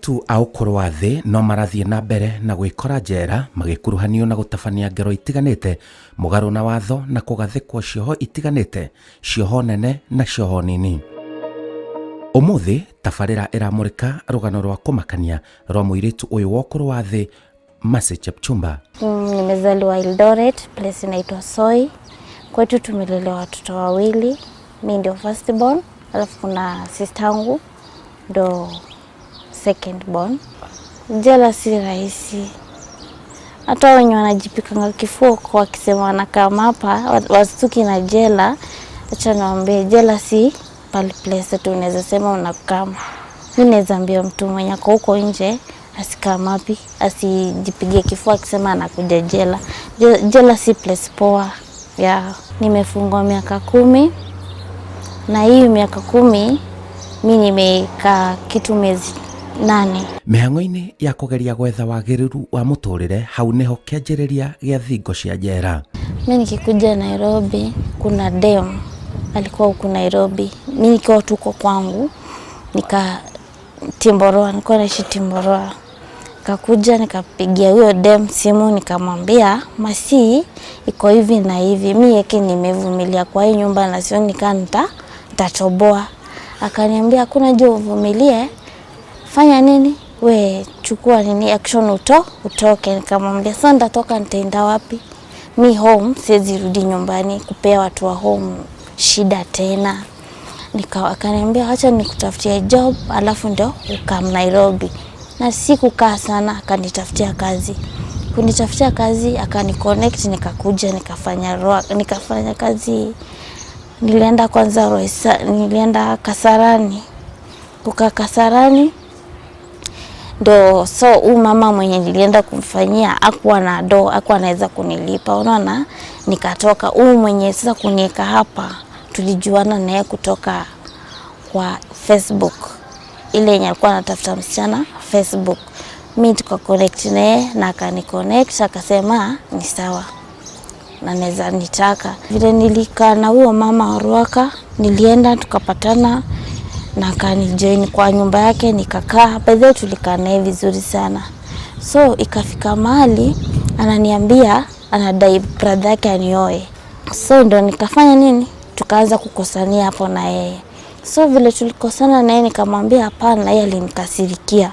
Airĩtu a ũkũrũ wa thĩ no marathiĩ na mbere na gwĩkora njera magĩkuruhanio na gũtabania ngero itiganĩte mũgarũ na watho na kũgathĩkwo cioho itiganĩte, cioho nene na cioho nini. Ũmũthĩ tabarĩra ĩramũrĩka rũgano rwa kũmakania rwa mũirĩtu ũyũ wa ũkũrũ wa thĩ Mercy Chepchumba. Nimezaliwa Eldoret, place inaitwa Soi. Kwetu tumelelewa watoto wawili, mi ndio first born, alafu kuna sister yangu ndo second born. Jela si rahisi, hata wenye wanajipikanga kifua kwa wakisema wanakaa hapa wastuki na jela. Acha niwaambie, jela si pali place tu unaweza sema unakama. Mi naweza ambia mtu mwenye ako huko nje asikamapi, asijipigie kifua akisema anakuja jela. Jela si place poa. Yeah. Nimefungwa miaka 10 na hii miaka 10 mi nimekaa kitu miezi 8. Mĩhang'o-inĩ ya kũgeria gwetha wagĩrĩru wa mũtũrĩre hau nĩho kĩanjĩrĩria gĩa thingo cia njera. Mi nikikuja Nairobi, kuna dem alikuwa huku Nairobi, mi nikiwa tuko kwangu nika Timboroa, nilikuwa naishi Timboroa. Nikakuja nikapigia huyo dem simu nikamwambia, Masi iko hivi na hivi, mi yake nimevumilia kwa hii nyumba na sioni kama nitatoboa. Akaniambia hakuna haja uvumilie, fanya nini we, chukua nini action utoke. Nikamwambia sasa nitatoka nitaenda wapi? Mi home siwezi rudi nyumbani kupea watu wa home shida tena. Akaniambia acha nikutafutie job alafu ndio ukam Nairobi. Na sikukaa sana, akanitafutia kazi. Kunitafutia kazi akaniconnect, nikakuja nikafanya kazi. Nilienda kwanza Roysa, nilienda Kasarani. Kukaa Kasarani ndo so huyu mama mwenye nilienda kumfanyia hakuwa na do, hakuwa anaweza kunilipa, unaona. Nikatoka. Huyu mwenye sasa kunieka hapa tulijuana naye kutoka kwa Facebook, ile yenye alikuwa anatafuta msichana Facebook. Mi tukaconnect naye na akaniconnect, akasema ni sawa na naweza nitaka. Vile nilikaa na huyo mama wa Ruaka, nilienda tukapatana na akanijoin kwa nyumba yake nikakaa. By the way tulikaa naye vizuri sana. So ikafika mahali ananiambia anadai brother yake anioe. So ndo nikafanya nini? Tukaanza kukosania hapo na yeye. So vile tulikosana na yeye nikamwambia hapana, yeye alinikasirikia.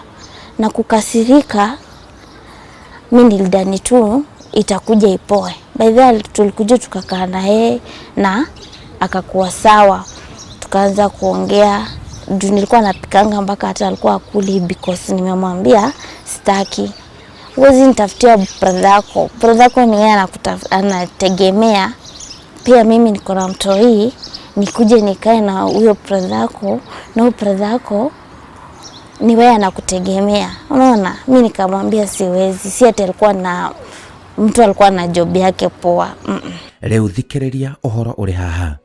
Na kukasirika mi nilidhani tu itakuja ipoe. By the way tulikuja tukakaa na yeye na akakuwa sawa. Tukaanza kuongea juu nilikuwa napikanga mpaka hata alikuwa akuli because nimemwambia sitaki. Huwezi nitafutia brother yako. Brother yako ni yeye anategemea. Pia mimi niko na mtoi, nikuje nikae na huyo brother yako, na huyo brother yako ni wewe anakutegemea. Unaona? Mi nikamwambia siwezi. Si ati alikuwa na mtu alikuwa na job yake poa. Rĩu thikĩrĩria ũhoro ũrĩ haha.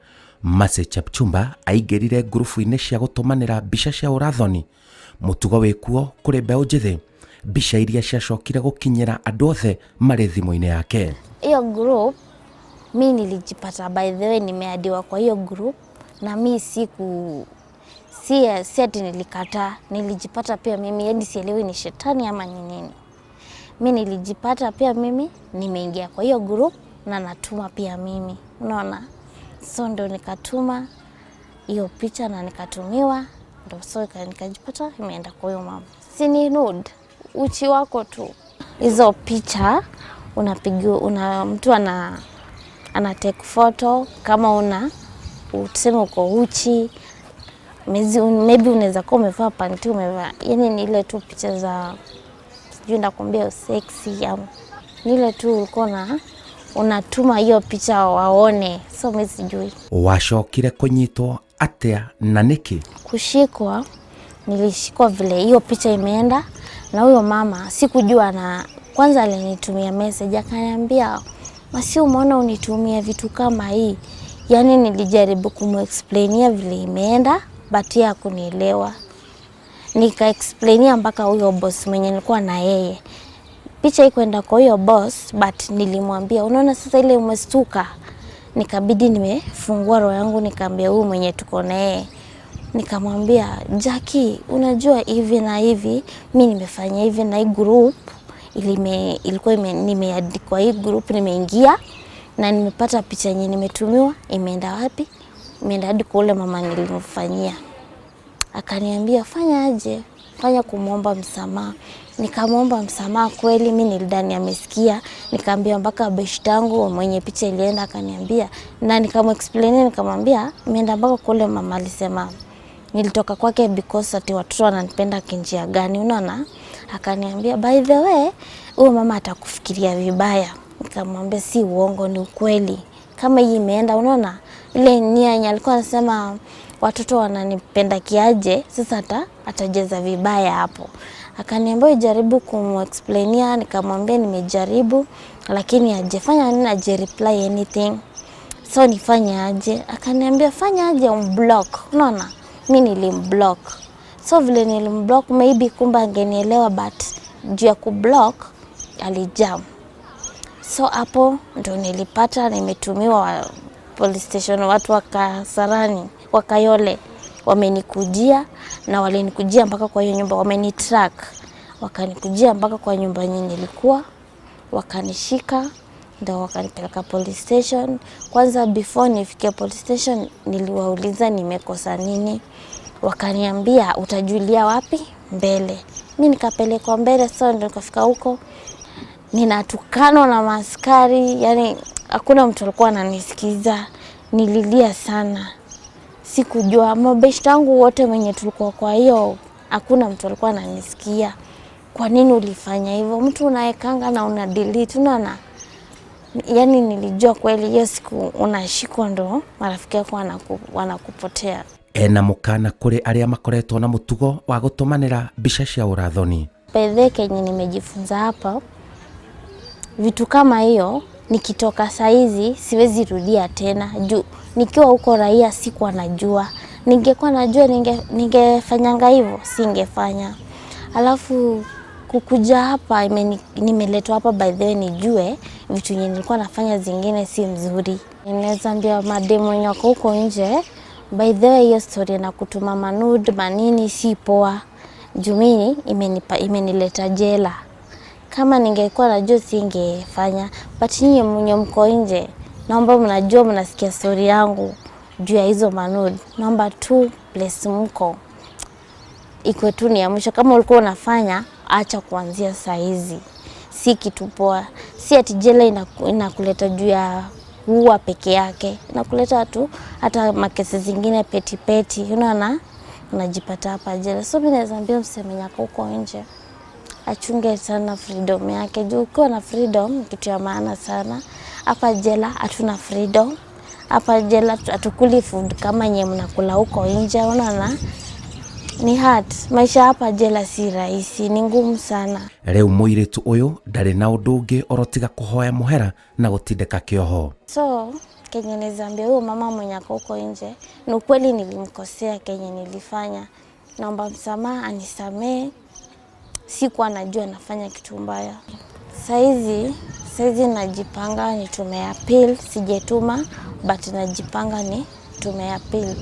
Mercy Chepchumba aingĩrire ngurubu-inĩ cia gũtũmanĩra mbica cia ũrathoni, mũtugo wĩkuo kũrĩ mbeũ njĩthĩ, mbica iria ciacokire gũkinyĩra andũ othe marĩ thimũ-inĩ yake. Hiyo group mi nilijipata, by the way nimeadiwa kwa hiyo group na mi siku si ati nilikataa, nilijipata pia mimi, yani sielewi ni shetani ama ni nini. Mi nilijipata pia mimi nimeingia kwa hiyo group na natuma pia mimi, unaona. So ndo nikatuma hiyo picha na nikatumiwa, ndo so nikajipata imeenda kwa huyo mama. Si ni nude, uchi wako tu. Hizo picha unapigiwa, mtu ana take photo kama una tuseme uko uchi, maybe unaweza kuwa umevaa panty, umevaa, yani ni ile tu picha za sijui nakwambia sexy au ni ile tu ulikuwa na unatuma hiyo picha waone, so mimi sijui. Wacokire kũnyitwo atĩa na nĩkĩ? Kushikwa, nilishikwa vile hiyo picha imeenda na huyo mama sikujua, na kwanza alinitumia message akaniambia, Masi umeona unitumia vitu kama hii. Yani nilijaribu kumuexplainia vile imeenda but yeye hakunielewa. Nika-explainia mpaka huyo boss mwenye nilikuwa na yeye. Picha ikwenda kwa huyo boss but nilimwambia unaona sasa ile umestuka. Nikabidi nimefungua roho yangu nikaambia huyu mwenye tuko na yeye, Nikamwambia, "Jackie, unajua hivi na hivi, mi nimefanya hivi na hii group ilikuwa nimeandikwa hii group, nimeingia na nimepata picha yenye nimetumiwa, imeenda wapi? Imeenda hadi kwa ule mama nilimfanyia." Akaniambia, "Fanya aje? Fanya kumwomba msamaha." Nikamwomba msamaha kweli, mi nilidhani amesikia. Nikaambia mpaka beshtangu mwenye picha ilienda, akaniambia na nikamexplain, nikamwambia imeenda mpaka kule mama alisema nilitoka kwake because ati watoto wananipenda kinjia gani, unaona? Akaniambia, "By the way, huyo mama atakufikiria vibaya." Nikamwambia, "Si uongo, ni ukweli. Kama hii imeenda, unaona ile nia yenye alikuwa anasema watoto wananipenda kiaje, sasa atajeza vibaya hapo." Akaniambia, "Jaribu kumexplainia." Nikamwambia nimejaribu, lakini hajafanya nini, haja reply anything, so nifanye aje? Akaniambia, "Fanya aje, umblock." Unaona, mi nilimblock. So vile nilimblock, maybe kumbe angenielewa, but juu ya kublock alijam. So hapo ndo nilipata nimetumiwa police station, watu wa Kasarani, wa Kayole wamenikujia, na walinikujia mpaka kwa hiyo nyumba, wamenitrack, wakanikujia mpaka kwa nyumba yenye nilikuwa, wakanishika, ndo wakanipeleka police station. Kwanza before nifike police station, niliwauliza nimekosa nini, wakaniambia, "Utajulia wapi? Mbele." Mi nikapelekwa mbele, so ndo nikafika huko ninatukanwa na maaskari, yani hakuna mtu alikuwa ananisikiza. Nililia sana, sikujua mabeshte wangu wote wenye tulikuwa kwa hiyo, hakuna mtu alikuwa ananisikia. "Kwa nini ulifanya hivyo?" Mtu unaekanga na una delete, unaona? Yani nilijua kweli hiyo siku unashikwa ndo marafiki yako wanakupotea. Ena mũkana kũrĩ arĩa makoretwo na mũtugo wa gũtũmanĩra mbica cia ũrathoni. Bedhe kenye nimejifunza hapa, vitu kama hiyo nikitoka saizi siwezi rudia tena, juu nikiwa huko raia sikuwa najua. Ningekuwa najua ningefanyanga hivyo, singefanya. Alafu kukuja hapa nimeletwa hapa, by the way, nijue vitu yenye nilikuwa nafanya zingine si mzuri. Naweza ambia mademu wenye wako huko nje, by the way, hiyo story na kutuma manude manini si poa. Juu mimi imenileta jela. Kama ningekuwa najua singefanya, but nyinyi mwenye mko nje, naomba mnajua mnasikia story yangu juu ya hizo manude, naomba tu place mko ikuwe tu ni ya mwisho. Kama ulikuwa unafanya, acha kuanzia saa hizi, si kitu poa. Si ati jela inakuleta juu ya kuua peke yake, inakuleta tu hata makesi zingine petty petty, unaona, unajipata hapa jela. So mimi naweza ambia msee mwenye ako huko nje achunge sana freedom yake, juu ukiwa na freedom ni kitu ya maana sana. Hapa jela hatuna freedom. Hapa jela hatukuli food kama nye mnakula huko nje, unaona ni hard. Maisha hapa jela si rahisi, ni ngumu sana. Rĩu mũirĩtu ũyũ ndarĩ na ũndũ ũngĩ orotiga kũhoya mũhera na gũtindĩka kĩoho. So kenye naweza ambia huyo mama mwenye ako huko nje, ni ukweli nilimkosea kenye nilifanya, naomba msamaha, anisamee. Sikuwa najua nafanya kitu mbaya. Saizi najipanga nitume appeal, sijetuma but najipanga nitume appeal.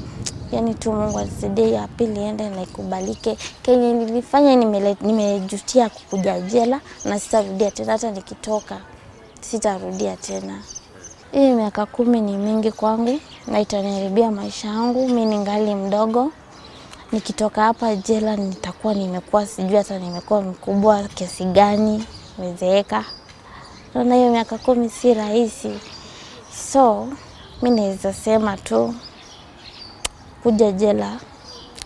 Yani tu Mungu anisaidie hiyo appeal iende na ikubalike. Kenye nilifanya nimejutia kukuja jela na sitarudia tena, hata nikitoka sitarudia tena. Hii miaka 10 ni mingi kwangu na itaniharibia maisha yangu. Mi ningali mdogo, nikitoka hapa jela nitakuwa nimekuwa, sijui hata nimekuwa mkubwa kiasi gani, nimezeeka. Naona hiyo miaka 10 si rahisi, so mi naweza sema tu kuja jela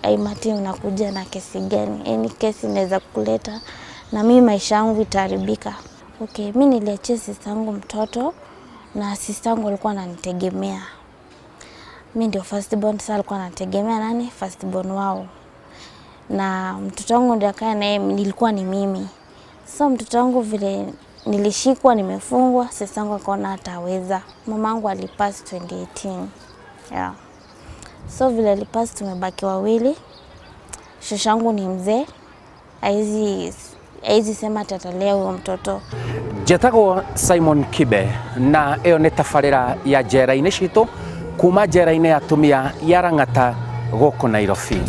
haimatter unakuja na kesi gani, any kesi inaweza kuleta na mi maisha yangu itaharibika. Okay, mi niliachia sister yangu mtoto na sister yangu alikuwa ananitegemea. Mi ndio first born, sasa alikuwa anategemea nani? First born wao. Na mtoto wangu ndio akae naye, nilikuwa ni mimi. So mtoto wangu vile nilishikwa nimefungwa, sister yangu akaona hataweza. Mamangu alipass 2018. Yeah. So vile alipass tumebaki wawili. Shoshangu ni mzee, haezi sema atatalea huyo mtoto. Njetagwo Simon Kibe na ĩyo nĩ tabarĩra ya njera-inĩ citũ kuma njera-inĩ ya atumia ya Lang'ata. Gũkũ Nairobi.